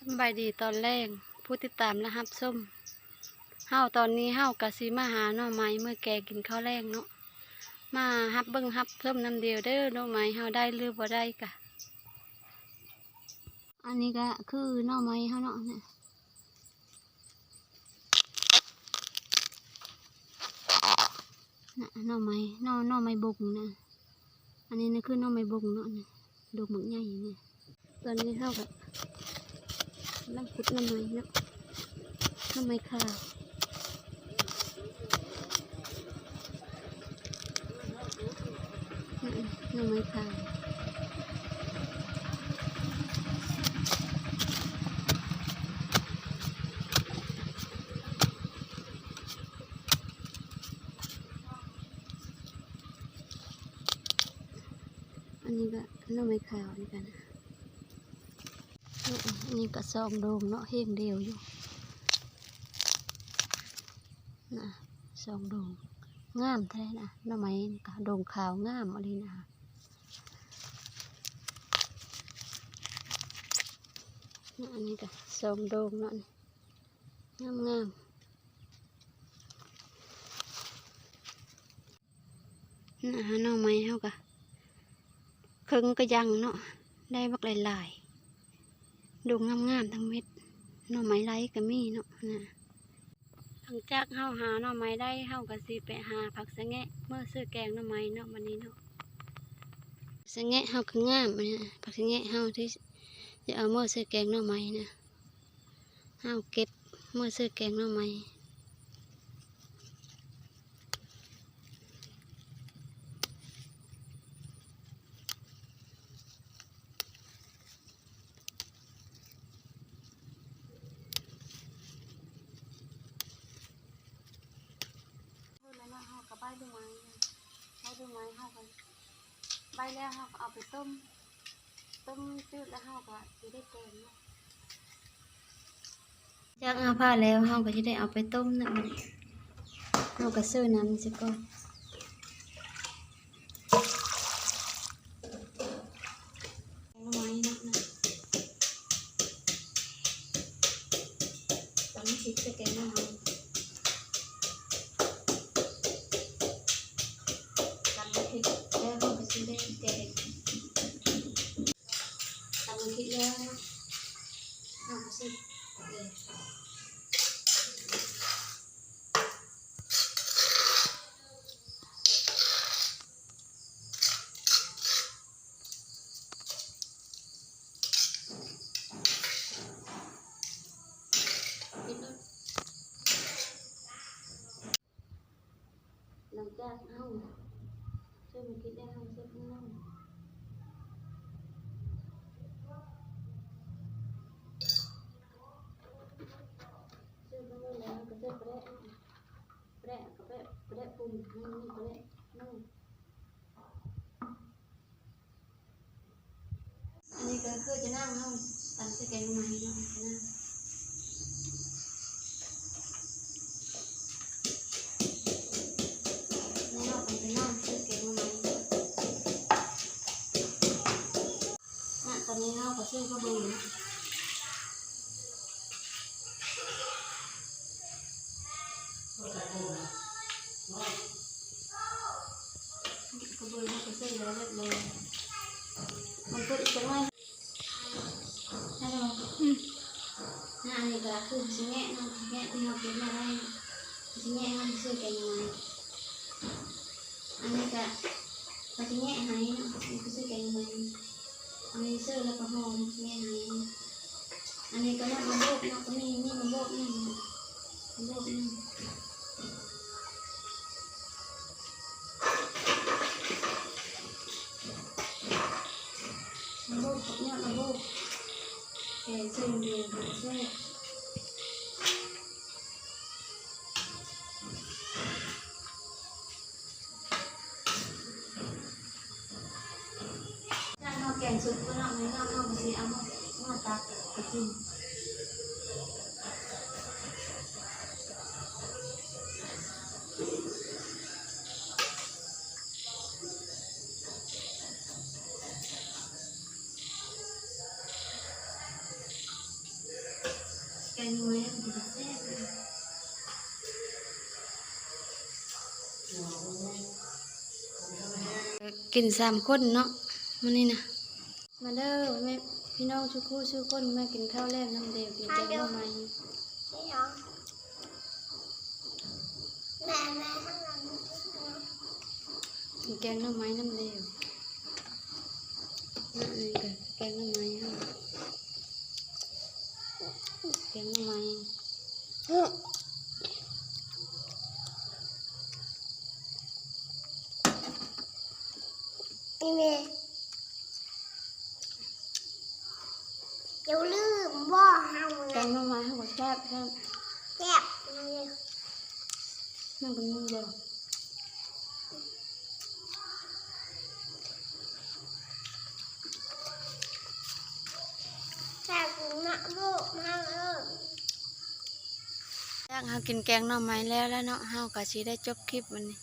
ສຳບາຍດີຕອນແລງ ຜູ້ຕິດຕາມ ແລະ ຮັບຊົມເຮົາ. ຕອນນີ້ເຮົາກະຊິມາຫາໜໍ່ໄມ້ເມືອແກງກິນເຂົ້າແລງເນາະ. ມາຮັບເບິ່ງຮັບຊົມນຳດຽວເດີ ໜໍ່ໄມ້ເຮົາໄດ້ຫຼືບໍ່ໄດ້ກະ. ອັນນີ້ກະຄືໜໍ່ໄມ້ເຮົາເນາະ ນະ ໜໍ່ໄມ້ ໜໍ່ ໜໍ່ໄມ້ບົງນະ. ອັນນີ້ນະຄືໜໍ່ໄມ້ບົງເນາະ ນີ້ ດົກບັກໃຫຍ່ນີ້. ຕອນນີ້ເຮົາກະກຳລັງຂຸດໜໍ່ໄມ້ເນາະ ໜໍ່ໄມ້ຂາວ ໜໍ່ໄມ້ຂາວ. ອັນນີ້ກະໜໍ່ໄມ້ຂາວຄືກັນ. ອັນນີ້ກະສອງໂດງເນາະ ຮຽງດຽວຢູ່ນະ ສອງໂດງ ງາມແທ້ນະ. ໜໍ່ໄມ້ນີ້ກະໂດງຂາວງາມອີ່ຫຼີນະ. ອັນນີ້ກະສອງໂດງເນາະ ງາມໆ. ນະ ໜໍ່ໄມ້ເຮົາກະເຄິ່ງກະຍັງເນາະ ໄດ້ບັກຫຼາຍໆ ດົກງາມໆ ທັງເມັດ. ໜໍ່ໄມ້ໄຫຼກະມີເນາະນະ. ຫຼັງຈາກເຮົາຫາໜໍ່ໄມ້ໄດ້ ເຮົາກະຊິໄປຫາຜັກສະແງະເມືອຊື້ແກງໜໍ່ໄມ້ເນາະ ບັດນີ້ເນາະ. ສະແງະເຮົາກະງາມນະ ຜັກສະແງະເຮົາທີ່ຈະເອົາເມືອຊື້ແກງໜໍ່ໄມ້ນະ. ເຮົາເກັບເມືອຊື້ແກງໜໍ່ໄມ້. ເຮົາກະໃບດູໄມ້ ໃບດູໄມ້ເຮົາກະ ໃບແລ້ວເຮົາກະເອົາໄປຕົ້ມ ຕົ້ມຈືດແລ້ວເຮົາກະຊິໄດ້ແກງເນາະ. ຈາກເຮົາຜ່າແລ້ວ ເຮົາກະຊິໄດ້ເອົາໄປຕົ້ມນະ. ເຮົາກະເຊີນ້ຳໃສ່ກ່ອນ. ແກງໜໍ່ໄມ້ເນາະ ຕຳພລິກໃສ່ແກງໜໍ່ໄມ້. ຕຳພລິກແລ້ວເຮົາກະຊິໄດ້ແກງ. ຕຳພລິກແລ້ວເນາະ ເຮົາກະຊິ ຫຼັງຈາກເຮົາໃສ່ໝາກເຜັດແລ້ວ ເຮົາໃສ່ເຄື່ອງໃນ ໃສ່ເຄື່ອງໃນແລ້ວເຮົາກະໃສ່ປາແດກ ປາແດກ ປາແດກປຸງ ໃຫ້ມັນປາແດກ ອັນນີ້ກະຄືຈະນຳເຮົາຕຳໃສ່ແກງໜໍ່ໄມ້ເນາະ ຈະນຳ ນີ້ເຮົາກະຈະນຳໃສ່ແກງໜໍ່ໄມ້ເນາະ. ນະ ຕອນນີ້ເຮົາກະຊື້ກະເບີນະ ກະເບີນເຮົາກະຊື້ແລ້ວຮຽບຮ້ອຍ ມັນເປີດອີກຈັກໜ້ອຍ. ອືມ ນະ ອັນນີ້ກະຄືຊິແງະເນາະ ຊິແງະທີ່ເຮົາເກັບມາໄດ້ ຊິແງະເຮົາຊິຊື້ແກງໜໍ່ໄມ້. ອັນນີ້ກະ ເຮົາຊິແງະໃຫ້ເນາະ ນີ້ຄືຊິແກງໜໍ່ໄມ້ ອັນນີ້ຊື້ແລ້ວກະຫໍ່ ແງະໃຫ້. ອັນນີ້ກະໝາກມະໂບກເນາະ ກະມີ ມີມະໂບກນຳ ມະໂບກນຳ. ມະໂບກ ຍອດມະໂບກ ແກງເສັ້ນດຽວແຊບ. ຈາກເຮົາແກງສຸກແລ້ວເນາະ ແມ່ເນາະ ເຮົາກະຊິເອົາມາ ມາຕັກກະກິນ. ຈາກເຮົາແກງສຸກແລ້ວເນາະ ແມ່ເນາະ ເຮົາກະຊິເອົາມາ ມາຕັກກະກິນ. ກິນສາມຄົນເນາະ ມື້ນີ້ນະ. ມາເດີແມ່ພີ່ນ້ອງສູ່ຄູ່ສູ່ຄົນ ມາກິນເຂົ້າແລງນຳເດວ ກິນແກງໜໍ່ໄມ້ ແມ່ ແມ່ ກິນແກງໜໍ່ໄມ້ນຳເດວ. ອັນນີ້ກະແກງໜໍ່ໄມ້ເຮົາ ແກງໜໍ່ໄມ້ ອີແມ່ ຢ່າລືມບອກເຮົາ ແກງໜໍ່ໄມ້ເຮົາກະແຊບ ແຊບ ແຊບ ມັນກະມີເດີ. ແຊບເນາະລູກເຮົາເອີຍ. ຫຼັງຈາກເຮົາກິນແກງໜໍ່ໄມ້ແລ້ວແລ້ວເນາະ ເຮົາກະຊິໄດ້ຈົບຄລິບວັນນີ້.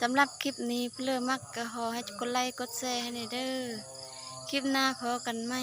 ສຳລັບຄລິບນີ້ ຜູ້ເລີມັກກະຂໍໃຫ້ກົດໄລກົດແຊໃຫ້ແດ່ເດີ. ຄລິບໜ້າພໍ້ກັນໃໝ່.